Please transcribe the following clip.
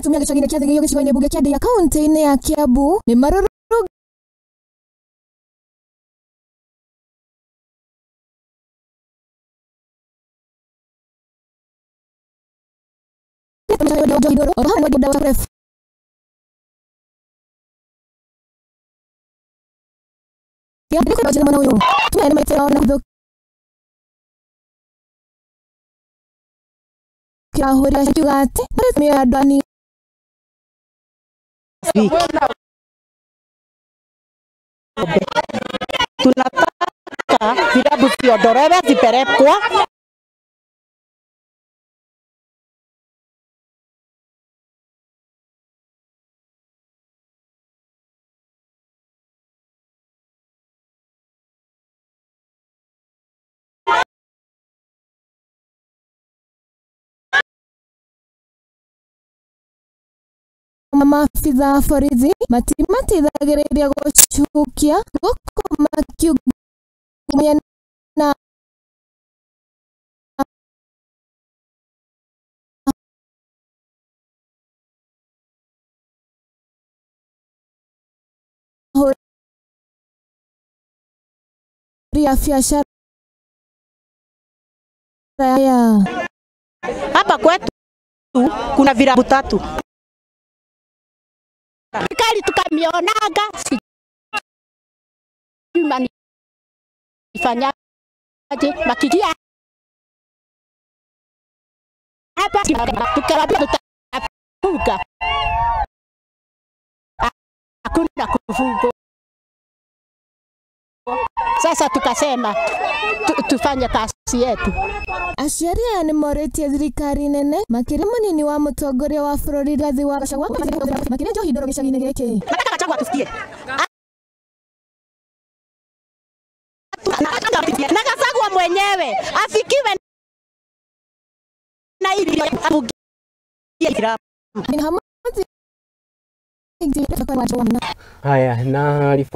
Atumia gĩcagi-inĩ kĩa Thigio gĩcigo-inĩ mbunge kĩa Ndeiya kaunti-inĩ ya Kiambu nĩ marũrũnganĩte Tunataka vilabu viondolewe zipelekwe maabithaa a borithi matimateithagĩrĩria gũcukia gũkũ makiungumania na ahũri a biacara aya. Hapa kwetu kuna vilabu tatu. Serikali tukamionaga, sijui manifanyaje, makigia hapa tukawaambia tutafuga, hakuna kufuga. Sasa tukasema tufanye kazi yetu. Aciari aya nĩ morĩtie thirikari nene makĩria mũnini wa mũtongoria wa bũrũri Rigathi wa Gachagua makĩria njohi ndũrũ gĩcagi-inĩ gĩkĩ. Nataka Gachagua atusikie. Na Gachagua mwenyewe afikiwe na ili afungie vilabu. Haya, na riboti.